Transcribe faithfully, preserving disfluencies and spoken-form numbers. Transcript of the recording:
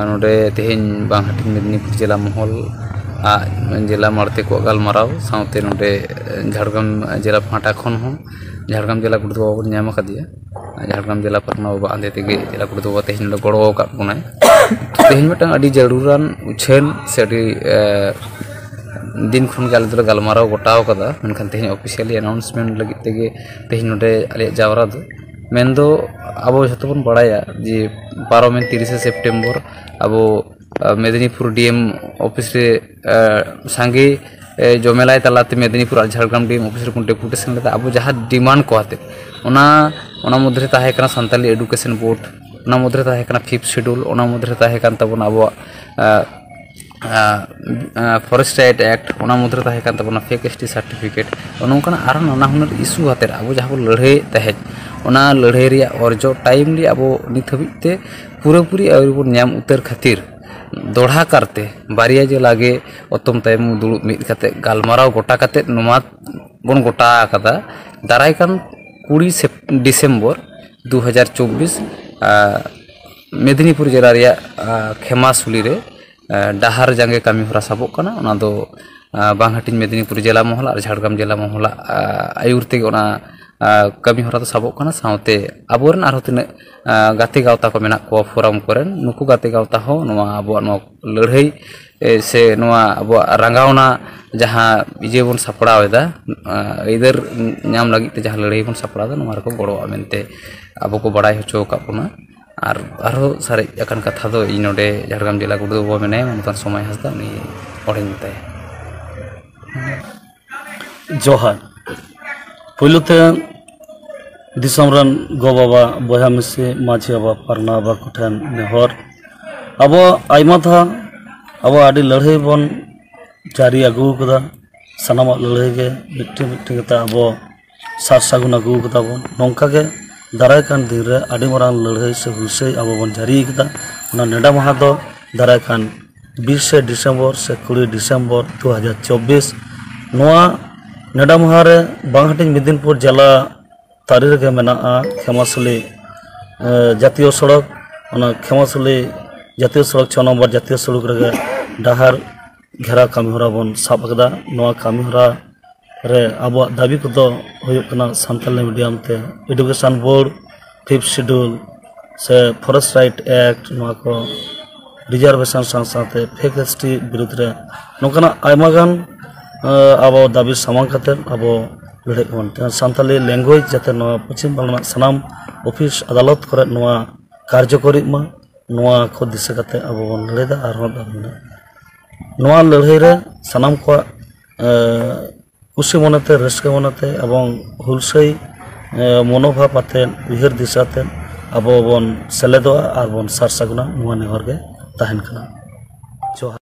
ᱱᱚᱰᱮ ᱛᱮᱦᱮᱧ ᱵᱟᱝ ᱦᱟᱹᱴᱤᱧ ᱢᱮᱫᱽᱱᱤᱯᱩᱨ ᱡᱮᱞᱟ ᱢᱚᱦᱚᱞ ᱟᱜ ᱡᱮᱞᱟ ᱢᱟᱲᱛᱮ ᱠᱚᱣᱟᱜ ᱜᱟᱞᱢᱟᱨᱟᱣ ᱥᱟᱶᱛᱮ ᱱᱚᱰᱮ ᱡᱷᱟᱲᱜᱨᱟᱢ ᱡᱮᱞᱟ ᱯᱟᱦᱴᱟ ᱠᱷᱚᱱ ᱦᱚᱸ ᱡᱷᱟᱲᱜᱨᱟᱢ ᱡᱮᱞᱟ ᱜᱚᱰᱮᱛ ᱵᱟᱵᱟ ᱵᱚᱱ ᱧᱟᱢ ᱟᱠᱟᱫᱮᱭᱟ᱾ ᱡᱷᱟᱲᱜᱨᱟᱢ ᱡᱮᱞᱟ ᱯᱟᱨᱜᱟᱱᱟ ᱵᱟᱵᱟ ᱟᱸᱫᱮ ᱛᱮᱜᱮ ᱡᱮᱞᱟ ᱜᱚᱰᱮᱛ ᱵᱟᱵᱟ ᱛᱮᱦᱮᱧ ᱱᱚᱰᱮ ᱜᱚᱲᱚ ᱟᱠᱟᱫ ᱵᱚᱱᱟᱭ᱾ ᱛᱮᱦᱮᱧ ᱢᱤᱫᱴᱟᱝ ᱟᱹᱰᱤ ᱡᱟᱹᱨᱩᱲᱟᱱ ᱩᱪᱷᱟᱹᱱ ᱥᱮ ᱟᱹᱰᱤ, ᱮ, ᱫᱤᱱ ᱠᱷᱚᱱ ᱜᱮ ᱟᱞᱮ ᱫᱚᱞᱮ ᱜᱟᱞᱢᱟᱨᱟᱣ ᱜᱚᱴᱟᱣ ᱠᱟᱫᱟ, ᱢᱮᱱᱠᱷᱟᱱ ᱛᱮᱦᱮᱧ officially announcement ᱞᱟᱹᱜᱤᱫ ᱛᱮᱜᱮ ᱛᱮᱦᱮᱧ ᱱᱚᱰᱮ ᱟᱞᱮᱭᱟᱜ ᱡᱟᱣᱨᱟ ᱫᱚ᱾ ᱢᱮᱱᱫᱚ ᱟᱵᱚ ᱡᱷᱚᱛᱚ ᱵᱚᱱ ᱵᱟᱲᱟᱭᱟ ᱡᱮ ᱯᱟᱨᱚᱢᱮᱱ ᱛᱤᱨᱤᱥᱮ ᱥᱮᱯᱴᱮᱢᱵᱚᱨ ᱟᱵᱚ, ᱟ, ᱢᱮᱫᱽᱱᱤᱯᱩᱨ D M office ᱨᱮ, ᱟ, ᱥᱟᱸᱜᱮ, ᱮ, ᱡᱚᱢᱮᱞᱟᱭ ᱛᱟᱞᱟᱛᱮ ᱢᱮᱫᱽᱱᱤᱯᱩᱨ ᱟᱨ ᱡᱷᱟᱲᱜᱨᱟᱢ D M office ᱨᱮᱵᱚᱱ deputation ᱞᱮᱫᱟ᱾ ᱟᱵᱚ ᱡᱟᱦᱟᱸ demand ᱠᱚ ᱟᱛᱮ, ᱚᱱᱟ, ᱚᱱᱟ ᱢᱚᱫᱽᱫᱷᱮ ᱨᱮ ᱛᱟᱦᱮᱸ ᱠᱟᱱᱟ ᱥᱟᱱᱛᱟᱞᱤ education board, ᱚᱱᱟ ᱢᱚᱫᱽᱫᱷᱮ ᱨᱮ ᱛᱟᱦᱮᱸ ᱠᱟᱱᱟ fifth schedule, ᱚᱱᱟ ᱢᱚᱫᱽᱫᱷᱮ ᱨᱮ ᱛᱟᱦᱮᱸ ᱠᱟᱱ ᱛᱟᱵᱚᱱᱟ ᱟᱵᱚᱣᱟᱜ, ᱟ, ᱟ, Forest Right Act, ᱚᱱᱟ ᱢᱚᱫᱽᱫᱷᱮ ᱨᱮ ᱛᱟᱦᱮᱸ ᱠᱟᱱ ᱛᱟᱵᱚᱱᱟ fake S T certificate, ᱱᱚᱜᱼᱚ ᱱᱚᱝᱠᱟᱱᱟᱜ ᱟᱨᱦᱚᱸ ᱱᱟᱱᱟ ᱦᱩᱱᱟᱹᱨ issue ᱟᱛᱮᱫ ᱟᱵᱚ ᱡᱟᱦᱟᱸ ᱵᱚᱱ ᱞᱟᱹᱲᱦᱟᱹᱭᱮᱫ ᱛᱟᱦᱮᱸᱫ, ᱚᱱᱟ ᱞᱟᱹᱲᱦᱟᱹᱭ ᱨᱮᱭᱟᱜ ᱚᱨᱡᱚ timely ᱟᱵᱚ ᱱᱤᱛ ᱦᱟᱹᱵᱤᱡ ᱛᱮ ᱯᱩᱨᱟᱹᱯᱩᱨᱤ ᱟᱹᱣᱨᱤ ᱵᱚᱱ ᱧᱟᱢ ᱩᱛᱟᱹᱨ ᱠᱷᱟᱹᱛᱤᱨ ᱫᱚᱲᱦᱟ ᱠᱟᱨᱛᱮ ᱵᱟᱨᱭᱟ ᱡᱮᱞᱟ ᱜᱮ ᱚᱛᱚᱢ ᱛᱟᱭᱚᱢ ᱫᱩᱲᱩᱵ ᱢᱤᱫ ᱠᱟᱛᱮ ᱜᱟᱞᱢᱟᱨᱟᱣ ᱜᱚᱴᱟ ᱠᱟᱛᱮ ᱱᱚᱣᱟ ᱵᱚᱱ ᱜᱚᱴᱟ ᱟᱠᱟᱫᱟ, ᱫᱟᱨᱟᱭ ᱠᱟᱱ ᱠᱩᱲᱤ ᱰᱤᱥᱮᱢᱵᱚᱨ ᱫᱩ ᱦᱟᱡᱟᱨ ᱪᱚᱵᱵᱤᱥ, ᱟ, ᱢᱮᱫᱽᱱᱤᱯᱩᱨ ᱡᱮᱞᱟ ᱨᱮᱭᱟᱜ, ᱟ, ᱠᱷᱮᱢᱟᱥᱩᱞᱤ ᱨᱮ, ᱟ, ᱰᱟᱦᱟᱨ ᱡᱟᱸᱜᱮ ᱠᱟᱹᱢᱤ ᱦᱚᱨᱟ ᱥᱟᱵᱚᱜ ᱠᱟᱱᱟ᱾ ᱚᱱᱟ ᱫᱚ, ᱟ, ᱵᱟᱝ ᱦᱟᱹᱴᱤᱧ ᱢᱮᱫᱽᱱᱤᱯᱩᱨ ᱡᱮᱞᱟ ᱢᱚᱦᱚᱞ ᱟᱨ ᱡᱷᱟᱲᱜᱨᱟᱢ ᱡᱮᱞᱟ ᱢᱚᱦᱚᱞᱟᱜ, ᱟ, ᱟᱹᱭᱩᱨ ᱛᱮᱜᱮ ᱚᱱᱟ, ᱟ, ᱠᱟᱹᱢᱤ ᱦᱚᱨᱟ ᱫᱚ ᱥᱟᱵᱚᱜ ᱠᱟᱱᱟ᱾ ᱥᱟᱶᱛᱮ ᱟᱵᱚᱨᱮᱱ ᱟᱨᱦᱚᱸ ᱛᱤᱱᱟᱹᱜ, ᱟ, ᱜᱟᱛᱮ ᱜᱟᱶᱛᱟ ᱠᱚ ᱢᱮᱱᱟᱜ ᱠᱚᱣᱟ ᱯᱷᱳᱨᱟᱢ ᱠᱚᱨᱮᱱ, ᱱᱩᱠᱩ ᱜᱟᱛᱮ ᱜᱟᱶᱛᱟ ᱦᱚᱸ ᱱᱚᱣᱟ ᱟᱵᱚᱣᱟᱜ ᱱᱚᱣᱟ ᱞᱟᱹᱲᱦᱟᱹᱭ, ᱮ, ᱥᱮ ᱱᱚᱣᱟ ᱟᱵᱚᱣᱟᱜ ᱨᱟᱸᱜᱟᱣᱱᱟ ᱡᱟᱦᱟᱸ ᱤᱭᱟᱹ ᱵᱚᱱ ᱥᱟᱯᱲᱟᱣ ᱮᱫᱟ, ᱟ, ᱟᱹᱭᱫᱟᱹᱨ ᱧᱟᱢ ᱞᱟᱹᱜᱤᱫ ᱛᱮ ᱡᱟᱦᱟᱸ ᱞᱟᱹᱲᱦᱟᱹᱭ ᱵᱚᱱ ᱥᱟᱯᱲᱟᱣ ᱮᱫᱟ, ᱱᱚᱣᱟ ᱨᱮᱠᱚ ᱜᱚᱲᱚᱣᱟ ᱢᱮᱱᱛᱮ ᱟᱵᱚ ᱠᱚ ᱵᱟᱲᱟᱭ ᱦᱚᱪᱚ ᱟᱠᱟᱫ ᱵᱚᱱᱟ᱾ ᱟᱨ ᱟᱨᱦᱚᱸ ᱥᱟᱨᱮᱡ ᱟᱠᱟᱱ ᱠᱟᱛᱷᱟ ᱫᱚ ᱤᱧ ᱱᱚᱰᱮ ᱡᱷᱟᱲᱜᱨᱟᱢ ᱡᱮᱞᱟ ᱜᱚᱰᱮᱛ ᱵᱟᱵᱟ ᱢᱮᱱᱟᱭᱟ, ᱢᱟᱱᱚᱛᱟᱱ ᱥᱚᱢᱟᱭ ᱦᱟᱸᱥᱫᱟ, ᱩᱱᱤ ᱦᱚᱲᱤᱧ ᱢᱮᱛᱟᱭᱟ᱾ ᱡᱚᱦᱟᱨ᱾ ᱯᱳᱭᱞᱳ ᱛᱮ ᱫᱤᱥᱚᱢ ᱨᱮᱱ ᱜᱚ ᱵᱟᱵᱟ, ᱵᱚᱭᱦᱟ ᱢᱤᱥᱤ, ᱢᱟᱹᱡᱷᱤ ᱵᱟᱵᱟ, ᱯᱟᱨᱜᱟᱱᱟ ᱵᱟᱵᱟ ᱠᱚᱴᱷᱮᱱ ᱱᱮᱦᱚᱨ, ᱟᱵᱚ ᱟᱭᱢᱟ ᱫᱷᱟᱣ ᱟᱵᱚ ᱟᱹᱰᱤ ᱞᱟᱹᱲᱦᱟᱹᱭ ᱵᱚᱱ ᱡᱟᱹᱨᱤ ᱟᱹᱜᱩ ᱟᱠᱟᱫᱟ᱾ ᱥᱟᱱᱟᱢᱟᱜ ᱞᱟᱹᱲᱦᱟᱹᱭ ᱜᱮ ᱢᱤᱫᱴᱮᱱ ᱢᱤᱫᱴᱮᱱ ᱠᱟᱛᱮ ᱟᱵᱚ ᱥᱟᱨ ᱥᱟᱹᱜᱩᱱ ᱟᱹᱜᱩ ᱟᱠᱟᱫᱟ ᱵᱚᱱ᱾ ᱱᱚᱝᱠᱟ ᱜᱮ ᱫᱟᱨᱟᱭ ᱠᱟᱱ ᱫᱤᱱ ᱨᱮ ᱟᱹᱰᱤ ᱢᱟᱨᱟᱝ ᱞᱟᱹᱲᱦᱟᱹᱭ ᱥᱮ ᱦᱩᱞᱥᱟᱹᱭ ᱟᱵᱚ ᱵᱚᱱ ᱡᱟᱹᱨᱤ ᱟᱠᱟᱫᱟ᱾ ᱚᱱᱟ ᱱᱮᱰᱟ ᱢᱟᱦᱟ ᱫᱚ ᱫᱟᱨᱟᱭ ᱠᱟᱱ ᱵᱤᱥᱮ ᱰᱤᱥᱮᱢᱵᱚᱨ ᱥᱮ ᱠᱩᱲᱤ ᱰᱤᱥᱮᱢᱵᱚᱨ ᱫᱩ ᱦᱟᱡᱟᱨ ᱪᱚᱵᱵᱤᱥ, ᱱᱚᱣᱟ ᱱᱮᱰᱟ ᱢᱟᱦᱟ ᱨᱮ ᱵᱟᱝ ᱦᱟᱹᱴᱤᱧ ᱢᱮᱫᱽᱱᱤᱯᱩᱨ ᱡᱮᱞᱟ ᱛᱟᱹᱨᱤ ᱨᱮᱜᱮ ᱢᱮᱱᱟᱜᱼᱟ ᱠᱷᱮᱢᱟᱥᱩᱞᱤ, ᱮ, ᱡᱟᱛᱤᱭᱚ ᱥᱚᱲᱚᱠ, ᱚᱱᱟ ᱠᱷᱮᱢᱟᱥᱩᱞᱤ ᱡᱟᱹᱛᱤᱭᱚ ᱥᱚᱲᱚᱠ ᱪᱷᱚ ᱱᱚᱢᱵᱚᱨ ᱡᱟᱹᱛᱤᱭᱚ ᱥᱚᱲᱚᱠ ᱨᱮᱜᱮ ᱰᱟᱦᱟᱨ ᱜᱷᱮᱨᱟᱣ ᱠᱟᱹᱢᱤ ᱦᱚᱨᱟ ᱵᱚᱱ ᱥᱟᱵ ᱟᱠᱟᱫᱟ᱾ ᱱᱚᱣᱟ ᱠᱟᱹᱢᱤ ᱦᱚᱨᱟ ᱨᱮ ᱟᱵᱚᱣᱟᱜ ᱫᱟᱹᱵᱤ ᱠᱚᱫᱚ ᱦᱩᱭᱩᱜ ᱠᱟᱱᱟ ᱥᱟᱱᱛᱟᱞᱤ ᱢᱤᱰᱤᱭᱟᱢ ᱛᱮ ᱮᱰᱩᱠᱮᱥᱚᱱ ᱵᱳᱨᱰ, ᱯᱷᱤᱯᱛᱷ ᱥᱤᱰᱩᱞ ᱥᱮ ᱯᱷᱚᱨᱮᱥᱴ ᱨᱟᱭᱤᱴ ᱮᱠᱴ, ᱱᱚᱣᱟ ᱠᱚ ᱨᱤᱡᱟᱨᱵᱷᱮᱥᱚᱱ ᱥᱟᱶ ᱥᱟᱶᱛᱮ ᱯᱷᱮᱠ ᱮᱥ ᱴᱤ ᱵᱤᱨᱩᱫᱽ ᱨᱮ ᱱᱚᱝᱠᱟᱱᱟᱜ ᱟᱭᱢᱟ ᱜᱟᱱ, ᱟᱸ, ᱟᱵᱚ ᱫᱟᱹᱵᱤ ᱥᱟᱢᱟᱝ ᱠᱟᱛᱮ ᱟᱵᱚ ᱞᱟᱹᱲᱦᱟᱹᱭ ᱵᱚᱱ ᱥᱟᱱᱛᱟᱞᱤ ᱞᱮᱝᱜᱩᱭᱮᱡᱽ ᱡᱟᱛᱮ ᱱᱚᱣᱟ ᱯᱚᱪᱷᱤᱢ ᱵᱟᱝᱞᱟ ᱨᱮᱱᱟᱜ ᱥᱟᱱᱟᱢ ᱚᱯᱷᱤᱥ ᱟᱫᱟᱞᱚᱛ ᱠᱚᱨᱮ ᱱᱚᱣᱟ ᱠᱟᱨᱡᱚᱠᱚᱨᱤᱜ ᱢᱟ, ᱱᱚᱣᱟ ᱠᱚ ᱫᱤᱥᱟᱹ ᱠᱟᱛᱮ ᱟᱵᱚ ᱵᱚᱱ ᱞᱟᱹᱲᱦᱟᱹᱭ ᱫᱟ ᱟᱨᱦᱚᱸ ᱞᱟᱹᱲᱦᱟᱹᱭ ᱫᱟ᱾ ᱱᱚᱣᱟ ᱞᱟᱹᱲᱦᱟᱹᱭ ᱨᱮ ᱥᱟᱱᱟᱢ ᱠᱚᱣᱟᱜ, ᱮ, ᱠᱩᱥᱤ ᱢᱚᱱᱮᱛᱮ, ᱨᱟᱹᱥᱠᱟᱹ ᱢᱚᱱᱮᱛᱮ ᱮᱵᱚᱝ ᱦᱩᱞᱥᱟᱹᱭ, ᱮ, ᱢᱚᱱᱳᱵᱷᱟᱵ ᱟᱛᱮ, ᱩᱭᱦᱟᱹᱨ ᱫᱤᱥᱟᱹ ᱟᱛᱮ ᱟᱵᱚ ᱵᱚᱱ ᱥᱮᱞᱮᱫᱚᱜᱼᱟ ᱟᱨ ᱵᱚᱱ ᱥᱟᱨ ᱥᱟᱹᱜᱩᱱᱟ, ᱱᱚᱣᱟ ᱱᱮᱦᱚᱨ ᱜᱮ ᱛᱟᱦᱮᱱ ᱠᱟᱱᱟ᱾ ᱡᱚᱦᱟᱨ᱾